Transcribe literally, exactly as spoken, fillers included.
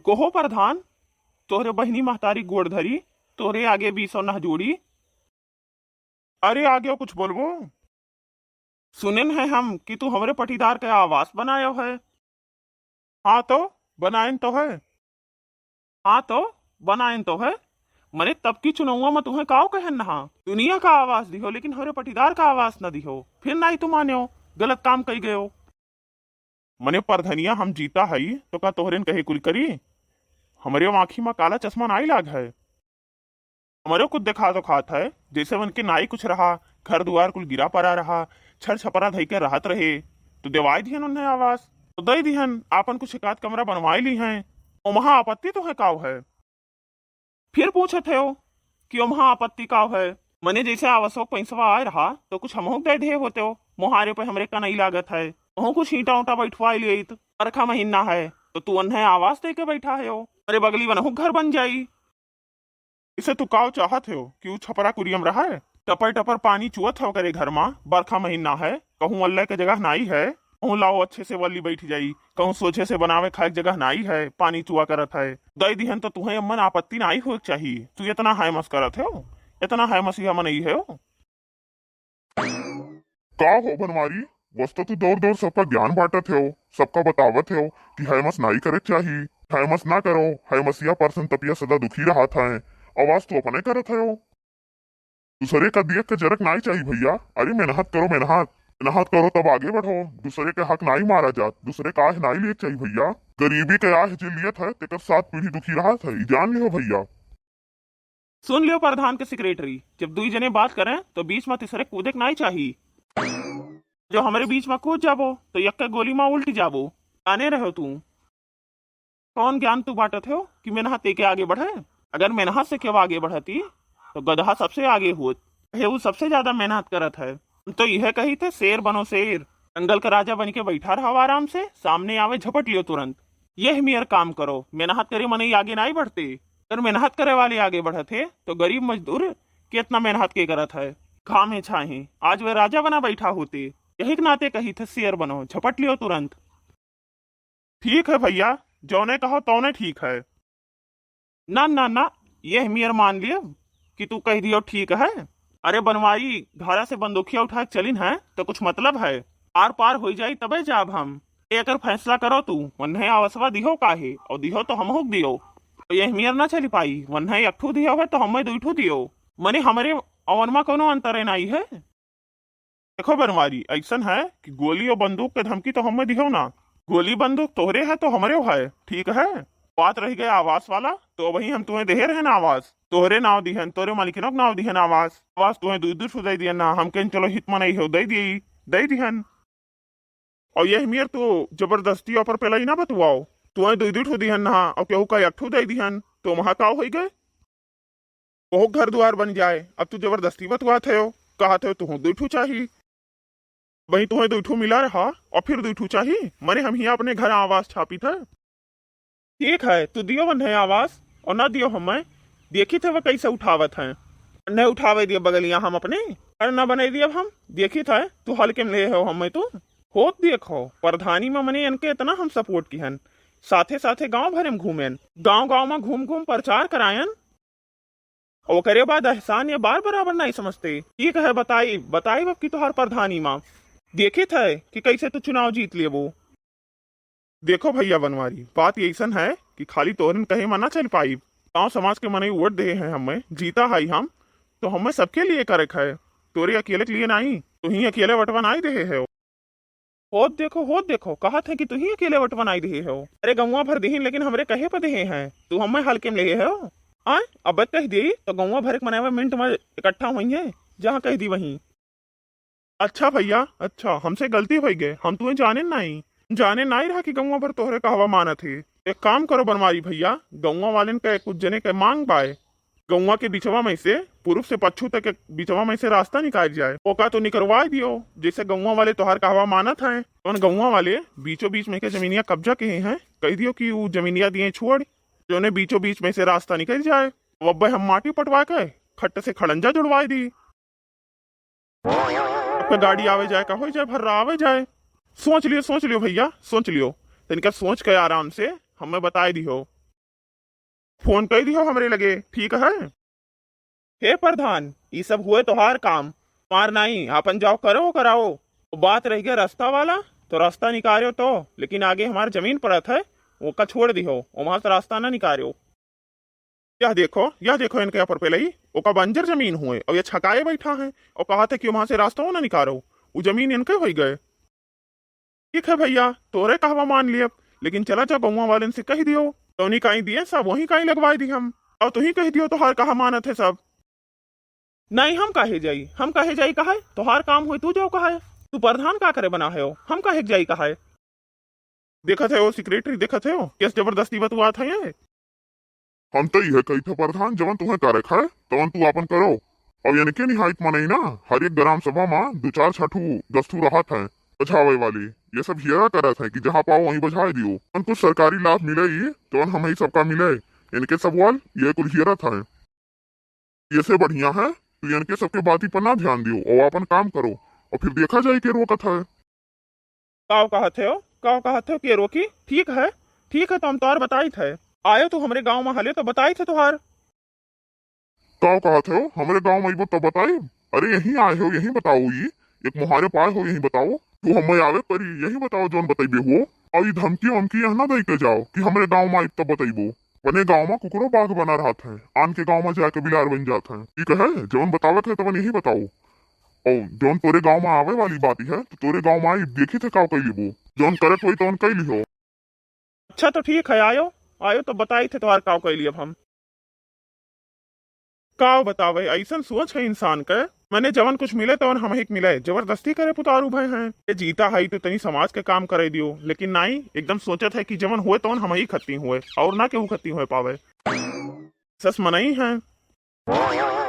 कहो प्रधान, तोहरे बहिनी महतारी गोड़ धरी, तोहरे आगे बीसो नह जोड़ी। अरे आगे कुछ बोलबो? सुनेन है हम कि तू हमरे पटीदार के आवास बनायो है। हाँ तो बनायन तो है। हाँ तो बनायन तो है। मने तब की चुनौवा में तुहें काव कहन नहा? दुनिया का आवास दिहो लेकिन हमरे पटीदार का आवास न दिहो। फिर नाई तू मान्यो, गलत काम कई गयो। मने परधनिया हम जीता हई तो का तोहरेन कहे कुल करी? हमरे आँखी में काला चश्मा नाई लाग है। हमरे कुछ देखा तो खात है, जैसे उनके नाई कुछ रहा, घर दुआर कुल गिरा पड़ा रहा, छर छपरा धई के रहत रहे, तो देवाई दिहन उन्हें आवास, तो दई दिहन, आपन कुछ एक आध कमरा बनवाई ली हैं, ओमहा आपत्ति तो है काव है? फिर पूछत हो कि ओमहा आपत्ति काव है? मने जैसे आवसो पैसवा आए रहा, तो कुछ हमहू दे दे होते हो, मोहारे पे हमरे का नहीं लागत है, वहू कुछ ईंटा उंटा बैठवाई लेत, बरखा महीना है, तो तू उन्हें आवास दे के बैठा है हो, अरे बगली वनहू घर बन जाई। इसे तू काव चाहत हो कि ऊ छपरा कुरियम रहा है? टपर टपर पानी चुअत हो करे घर मा, बरखा महीना है, कहूँ अल्लाह के जगह नाई है, कहूँ लाओ अच्छे से वल्ली बैठ जाई, कहूँ सोझे से बनावे खाए के जगह नाई है, पानी चुआ करत है। दई दिहन तो तुहें अम्मन आपत्ति नाई होए के चाही। तू इतना हाय मस करत हो, इतना हाय मसीहा मनई हो। का हो बनवारी, बस तो तू दौर दौर सबका ज्ञान बांटत हो, सबका बतावत हो कि हाय मस नाई करे के चाही, हाय मस ना करो, हाय मसीहा परसन तपिया सदा दुखी रहत है, आवास तू अपने करत हो। दूसरे का दियक के जरक नाई चाही भैया। अरे मेहनत करो, मेहनत, मेहनत करो तब आगे बढ़ो। दूसरे के हक नाई मारा जात, दूसरे का आह नाई लिए चाही भैया। गरीबी के आह जे लियत है, तेकर सात पीढ़ी दुखी रहत है, ई जान लियो भैया। सुन लियो प्रधान के सेक्रेटरी, जब दुई जने बात करें तो बीच में तीसरे कूदे के नाई चाही। जो हमरे बीच में कूद जाबो तो यक्के गोली में उल्ट जाबो, जाने रहो तू। कौन ज्ञान तू बांटत हो कि मेहनत लेके आगे बढ़े? अगर मेहनत से केहू आगे बढ़ती तो गदहा सबसे आगे होत। हे ऊ सबसे ज्यादा मेहनत करत है। हम तो यह कही थे शेर बनो शेर, जंगल का राजा बन के बैठा रहो आराम से, सामने आवे झपट लियो तुरंत। यह मेर काम करो, मेहनत करे मनई आगे नाई बढ़ते। अगर मेहनत करे वाले आगे बढ़त है तो गरीब मजदूर कितना मेहनत के करत है, घामे छाहे, आज वह राजा बना बैठा होते। यही के नाते कही थे शेर बनो, झपट लियो तुरंत। ठीक है भैया, जौने कहो तौने ठीक है। ना ना ना, ये मेर मान लियो कि तू कह दियो ठीक है। अरे बनवारी, घरा से बंदूकिया उठा के चलिन है तो कुछ मतलब है? आर पार हो जाई तबे जाब हम। एकर फैसला करो तू, वन्हे आवासवा दिहो काहे, और दिहो तो हमहू के दियो। तो ये मेर ना चली पाई, वन्हे एक ठू दियो है तो हमें दुई ठू दियो। मने हमरे अवन मा कोनो अंतरे नाई है। देखो बनवारी, ऐसन है कि गोली और बंदूक के धमकी तो हमें दिहो ना, गोली बंदूक तोहरे है तो हमरे है, ठीक है? बात रह गया आवास वाला, तो वही हम तुम्हें देहे रहे ना आवास, तोहरे नाव दिहन, तोहरे मालिकिनों के नाव दिहन आवास, आवास तुम्हें दू दू ठो दे दिहन ना, हम कहें चलो हित मनई हो दे दिए, दे दिहन। और यह मेर तो जबरदस्ती ऊपर पेला ही ना बतवाओ, तुम्हें दू दू ठो दिहन ना, और केहू का एक ठो दे दिहन, तो वहाँ का होई गए? बहुत घर दुआर बन जाए, अब तू जबरदस्ती बतवात है हो, कहा थे तुहूँ दुई ठू चाही, वही तुहें दुई ठू मिला रहा और फिर दुई ठू चाही, मने हम ही अपने घर आवास छापी थे। ठीक है, तू दियो वन्हे आवास और ना दियो हमें, देखी थे वह कैसे उठावत हैं, नहीं उठावे दियो बगलिया हम अपने, और ना बनाई दियो हम, देखी थे तू हल्के में ले हो हमें तू। होत देखो, प्रधानी में मने इनके इतना हम सपोर्ट किहन, साथे साथे गांव भरे में घूमेन, गांव गांव में घूम घूम प्रचार करायन, ओकरे बाद एहसान ये बार बराबर नहीं समझते। ठीक है, बताई, बताई अब की तोहार प्रधानी माँ। देखित है कि कैसे तू चुनाव जीत लेबो। देखो भैया बनवारी, बात ऐसन है कि खाली तोहरन कहे मा ना चल पाई। गाँव समाज के मनई वोट देहे हैं हमें, जीता है हम, तो हमें सबके लिए करे है, तोरे अकेले के लिए नहीं। तू ही अकेले वटवा नहीं देहे है। होत देखो, होत देखो, कहत है कि तू ही अकेले वोट बनाई दिहे हो। अरे गौवा भर दिहिन, लेकिन हमरे कहे पर दिहे हैं, तू हमें हल्के में लेहे हो। आय, अब कह दी तो गौवा भर के मनावे मिनट में इकट्ठा हुई है, जहाँ कह दी वहीं। अच्छा भैया, अच्छा, हमसे गलती हो गए, हम तुम्हें जाने नहीं, जाने नहीं रहा कि गौवा भर तोहरे कहवा मानत है। एक काम करो बनवारी भैया, गौवा वालन का कुछ जने के मांग बाय, गौवा के बिचवा में से, पूरब से पच्छू तक के बिचवा में से रास्ता निकाल जाए, ओका तो निकरवा दियो, जैसे गौवा वाले तोहार कहवा मानत हैं। जौन गौवा वाले बीचों बीच में के जमीनिया कब्जा किहे हैं, कह दियो कि ऊ जमीनिया दिए छोड़, जौने बीचों बीच में से रास्ता निकल जाए। अब अब्बे हम माटी पटवा के खट्ट से खड़ंजा जुड़वाई दी। आपका गाड़ी आवे जाए का हो जाए, भर्रा आवे जाए। सोच लियो, सोच लियो भैया, सोच लियो। तनिका सोच के आराम से हमें बताए दिहो। फोन कइ दिहो हमरे लगे, ठीक है? हे प्रधान, ई सब हुए तोहार काम, हमार नाई, आपन जाओ करो कराओ। बात रहि गए रास्ता वाला, तो रास्ता निकार्यो तो, लेकिन आगे हमार जमीन पड़त है, ओका छोड़ दिहो, वहाँ से रास्ता ना निकार्यो। यह देखो, यह देखो इनके ऊपर पे लई, ओका बंजर जमीन हुए और ये छकाए बैठा है और कहा था कि वहाँ से रास्ता ना निकारो, वो जमीन इनके होई गए। ठीक है भैया, तोरे कहवा मान लियब, लेकिन चला जा गौवा वालन से कहि दियो, तौनी काई दिए सब वहीं काई लगवाई दी हम। और तुही कहि दियो तोहार कहा मानत है सब। नहीं, हम काहे जाई, हम काहे जाई कहे? तोहार काम होई तू जाओ कहे। तू प्रधान का करे बना है हो? हम काहे जाई कहे? देखत है वो सेक्रेटरी, देखत है वो केस जबरदस्ती बतुआत है ये। हम तो इहे कही थे प्रधान, जवन तुहे करे खाए तवन तू आपन करो। अब इनके निहायत मनई ना, हर एक ग्राम सभा मा दो चार छठू दस्तू रहत है बझावे वाली। ये सब हियरा करत है कि जहाँ पाओ वहीं बझाए दियो। उन कुछ सरकारी लाभ मिले ही, जवन हम ही सबका मिले, इनके सब वाल ये कुल हियरत है। ये से बढ़िया है तू इनके सबके बाती पर ना ध्यान दियो और आपन काम करो, और फिर देखा जाए के रोकत है। काव कहत हो, काव कहत हो के रोकी? ठीक है, ठीक है, तो हम तोहार बताइत है। आयो तू हमरे गाँव मा हले तो बताइत है तोहार। काव कहत हो, हमरे गाँव मा अइबो तो बताई? अरे यहीं आए हो, यहीं बताओ, ई एक मुहारे पाए हो, यहीं बताओ। तू हमें आवे परी, यहीं बताओ जौन बतइबे हो। और ई धमकी वमकी यहाँ ना दे के जाओ कि हमरे गाँव मा आइब तो बतइबो। अपने गाँव मा कुकरो बाघ बना रहत है, आन के गाँव मा जाके बिलार बन जात है। ठीक है, जौन बतावत है तवन यहीं बताओ। और जौन तोरे गाँव मा आवे वाली बात है, तो तोरे गाँव मा आई, देखी थे काव कई लेबो, जौन करत होई तौन कई लिहो। अच्छा तो ठीक है, आयो, आयो तो बताई थे तोहार काव कई लियब हम। काव बतावे, ऐसन सोच है इंसान के। मने जवन कुछ मिले तवन हम ही के मिले, जबरदस्ती करे पुतारू भय हैं। ये जीता है तो तनी समाज के काम करे दियो, लेकिन नाई, एकदम सोचत है कि जवन होए तवन हम ही खत्ती हुए और ना केहू खत्ती हुए पावे। सस मनई हैं।